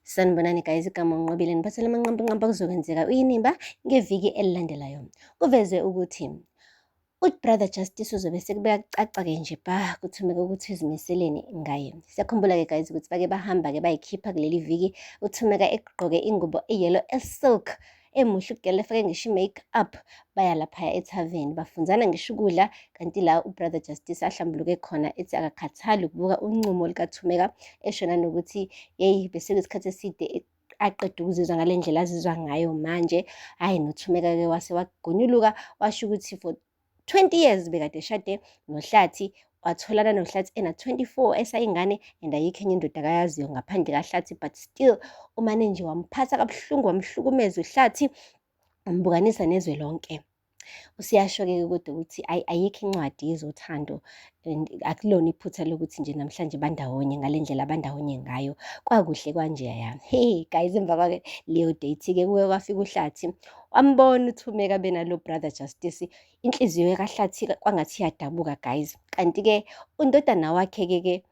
Sanibonani guys, igama uNqobile niphathele amanqampunqampu okuzokwenzeka uyinimba ngeviki elilandelayo. Kuvezwe ukuthi uBrother Justice uzobe sekubeka kucaca-ke nje ba kuThumeka ukuthi uzimiseleni ngaye. Siyakhumbula-ke guys ukuthi bake bahamba-ke bayikhipha kuleli viki uThumeka egqoke ingubo eyellow esilk emuhle ugele efake ngisho i-make up baya laphaya ethaveni bafunzana ngisho ukudla kanti la ubrother Justice ahlambuluke khona ethi akakhathali ukubuka uncumo likaThumeka esho nanokuthi yeyi bese kuyisikhathi eside aqeda ukuzizwa ngale ndlela azizwa ngayo manje. Hhayi noThumeka-ke wase wagonyuluka washo ukuthi for 20 years bekade eshade noHlathi watholana noHlathi ena-24 esayingane and ayikho enye indoda akayaziyo ngaphandle kaHlathi but still umane nje wamphatha kabuhlungu wamhlukumeza uHlathi wambukanisa nezwe lonke. Usiyasho-ke kodwa ukuthi ayikho incwadi yezothando and akulona iphutha lokuthi nje namhlanje bandawonye ngale ndlela abandawonye ngayo kwakuhle kwanjeya. Hey guys, emva kwake leyo date-ke kuke kwafika uHlathi wambona uThumeka benalo brother Justice inhliziyo kaHlathi kwangathi iyadabuka guys. Kanti-ke undodana wakhe-ke ke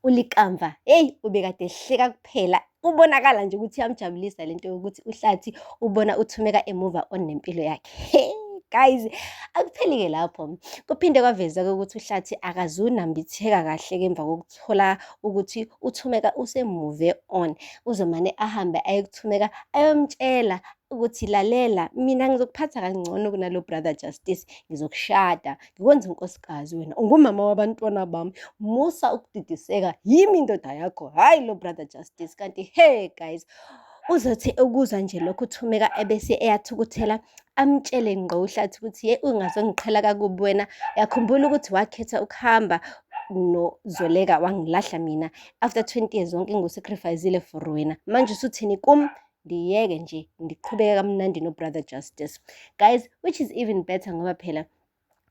uLikamva hey ubekade ehleka kuphela kubonakala nje ukuthi iyamjabulisa lento yokuthi uHlathi ubona uThumeka emuva on nempilo yakhe. Guys, akupheli-ke lapho. Kuphinde kwaveza-ke ukuthi uHlathi akazunambitheka kahle-ke emva kokuthola ukuthi uThumeka usemuve on. Uzomane ahambe aye kuThumeka ayomtshela ukuthi lalela mina ngizokuphatha kangcono kunalo brother Justice, ngizokushada ngikwenza unkosikazi wena ungumama wabantwana bami, musa ukudidiseka yimi indoda yakho, hhayi lo brother Justice. Kanti hey guys, uzothi ukuzwa nje lokho uThumeka ebese eyathukuthela amtshele ngqo uHlathi ukuthi ye ungazongiqhela kakubi wena, uyakhumbula ukuthi wakhetha ukuhamba noZoleka wangilahla mina after 20 years zonke ngiku-sacrifice-ile for wena, manje usuthini kum? Ndiyeke nje ndiqhubeke kamnandi no-brother Justice. Guys, which is even better ngoba phela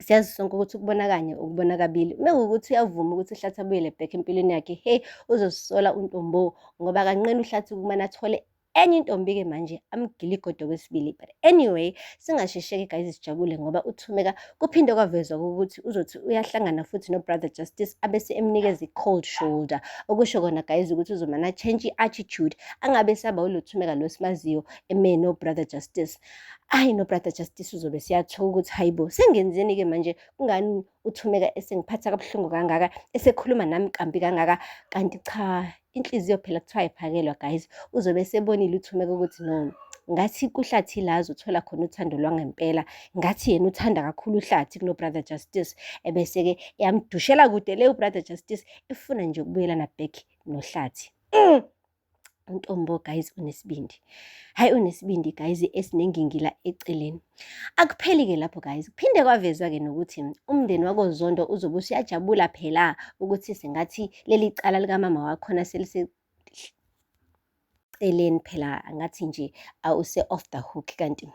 siyazi sonke ukuthi ukubona kanye ukubona kabili. Uma kuwukuthi uyavuma ukuthi uHlathi abuyele back empilweni yakhe, hey uzozisola untombo ngoba kanqeni uHlathi ukumane athole enye intombi-ke manje amgile igodo kwesibili. But anyway, singashesheke guys sijabule ngoba uThumeka kuphinde kwavezwa ukuthi uzothi uyahlangana futhi no-brother Justice abese emnikeza i-cold shoulder. Okusho kona guys ukuthi uzomane a-change i-attitude angabe saba ulo Thumeka lo simaziyo eme no-brother Justice. Ayi no-brother Justice uzobe siyathuka ukuthi hayibo sengenzeni-ke manje kungani uThumeka esengiphatha kabuhlungu kangaka esekhuluma nami kambi kangaka kanti cha inhliziyo phela kuthiwa ayiphakelwa guys. Uzobe esebonile uThumeka ukuthi no ngathi kuHlathi la azothola khona uthando lwangempela, ngathi yena uthanda kakhulu uHlathi kuno-brother Justice ebese-ke eyamdushela kude le ubrother Justice efuna nje ukubuyelana back noHlathi. Untombo guys unesibindi, hhayi unesibindi guys esinengingila eceleni. Akupheli-ke lapho guys, kuphinde kwavezwa-ke nokuthi umndeni wakoZondo uzobe usuyajabula phela ukuthi sengathi leli cala likamama wakhona seliseceleni phela ngathi nje use off the hook kanti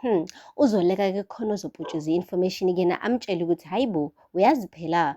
uZoleka-ke khona ozoputsheza i-information kuyena amtshele ukuthi hayi bo uyazi phela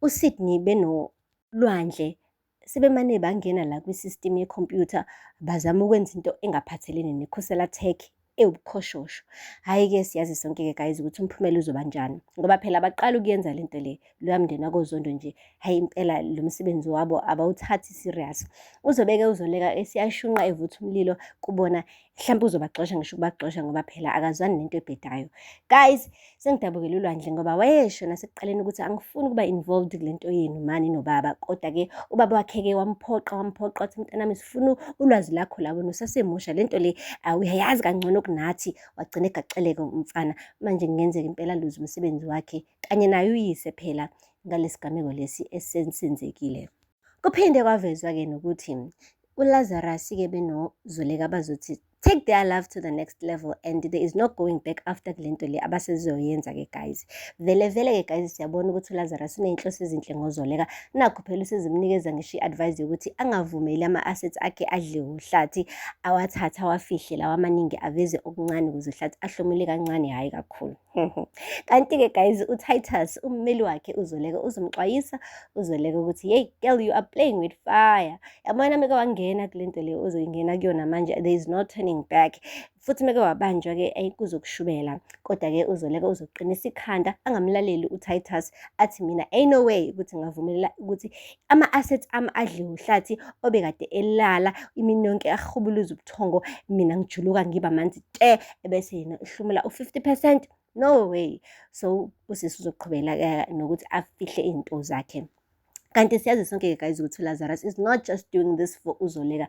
uSydney benoLwandle sebemane bangena la kwi-system yekhompyutha bazama ukwenza into engaphathelene neKhusela Tech ewubukhoshosho. Hhayi-ke siyazi sonke-ke guys ukuthi umphumela uzoba njani ngoba phela baqala ukuyenza lento le loya mndeni wakoZondo nje hhayi impela lo msebenzi wabo abawuthathi serious. Uzobeke uZoleka esiyashunqa evutha umlilo kubona mhlawumbe uzobaxosha ngisho ukubagxosha ngoba phela akazwani nento ebhedayo. Guys, sengidabukele uLwandle ngoba wayesho nasekuqaleni ukuthi angifuni ukuba involved kule nto yenu mani nobaba, kodwa-ke ubaba wakhe-ke wamphoqa wamphoqa wathi mntanami sifuna ulwazi lakho la wena usasemusha le nto le uyayazi kangcono kunathi. Wagcina egaxeleke umfana. Manje kungenzeka impela aluze umsebenzi wakhe kanye naye uyise phela ngalesi gameko lesi esensenzekile. Kuphinde kwavezwa-ke nokuthi uLazarus-ke benoZoleka bazothi take their love to the next level and there is no going back after kule nto le abasezoyenza-ke guys. Vele vele-ke guys siyabona ukuthi uLazarus uney'nhloso ezinhle ngoZoleka, nakho phela usezimnikeza ngisho i-advice yokuthi angavumeli ama-assets akhe adliwe uHlathi, awathathe awafihle lawa amaningi aveze okuncane ukuze uHlathi ahlomule kancane hhayi kakhulu. Kanti-ke guys uTitus ummeli wakhe uZoleka uzomxwayisa uZoleka ukuthi hey girl you are playing with fire. Yabona meke wangena kule nto le uzoyingena kuyona manje there is no turning. turning back. Futhi meke wabanjwa-ke ayi kuzokushubela. Kodwa-ke uZoleka uzoqinisa ikhanda angamlaleli uTitus athi mina ain't no way ukuthi ngingavumelela ukuthi ama-assets ami adliwe uHlathi obekade elala imini yonke ahubuluza ubuthongo mina ngijuluka ngiba manzi te ebese yena uhlumula u-50%. No way. So usisi uzoqhubeka nokuthi afihle iy'nto zakhe. Kanti siyazi sonke-ke guys ukuthi uLazarus is not just doing this for uZoleka.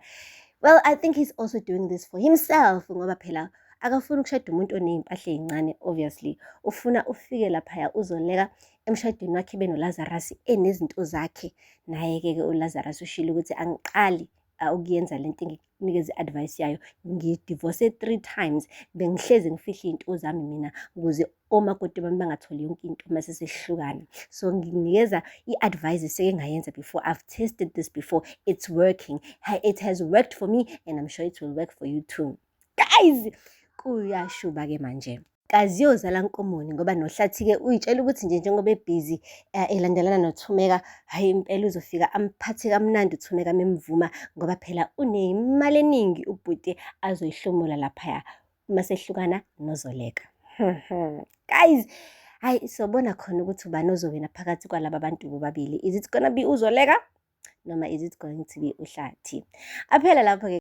Well, I think he's also doing this for himself ngoba phela akafuni ukushada umuntu oney'mpahla ey'ncane obviously. Ufuna ufike laphaya uZoleka emshadweni wakhe benoLazarus enezinto zakhe. Naye-ke ke uLazarus ushilo ukuthi angiqali ukuyenza lento engikunikeza i-advice yayo. Ngi-divorce 3 times. Bengihlezi ngifihle iy'nto zami mina ukuze omakoti bami bangatholi yonke into mase sesihlukana. So ngikunikeza i-advice eseke ngayenza before. I've tested this before. It's working. It has worked for me and I'm sure it will work for you too. Guys, kuyashuba-ke manje. Kazi yozala nkomoni ngoba noHlathi-ke uyitshela ukuthi nje njengoba ebhizi elandelana noThumeka, hhayi impela uzofika amphathe kamnandi uThumeka memvuma ngoba phela unemali eningi ubhuti azoyihlomula laphaya uma sehlukana noZoleka. Guys, hhayi sobona khona ukuthi ubani ozowina phakathi kwalaba bantu bobabili. Is it gonna be uZoleka noma is it going to be uHlathi? Aphela lapho-ke.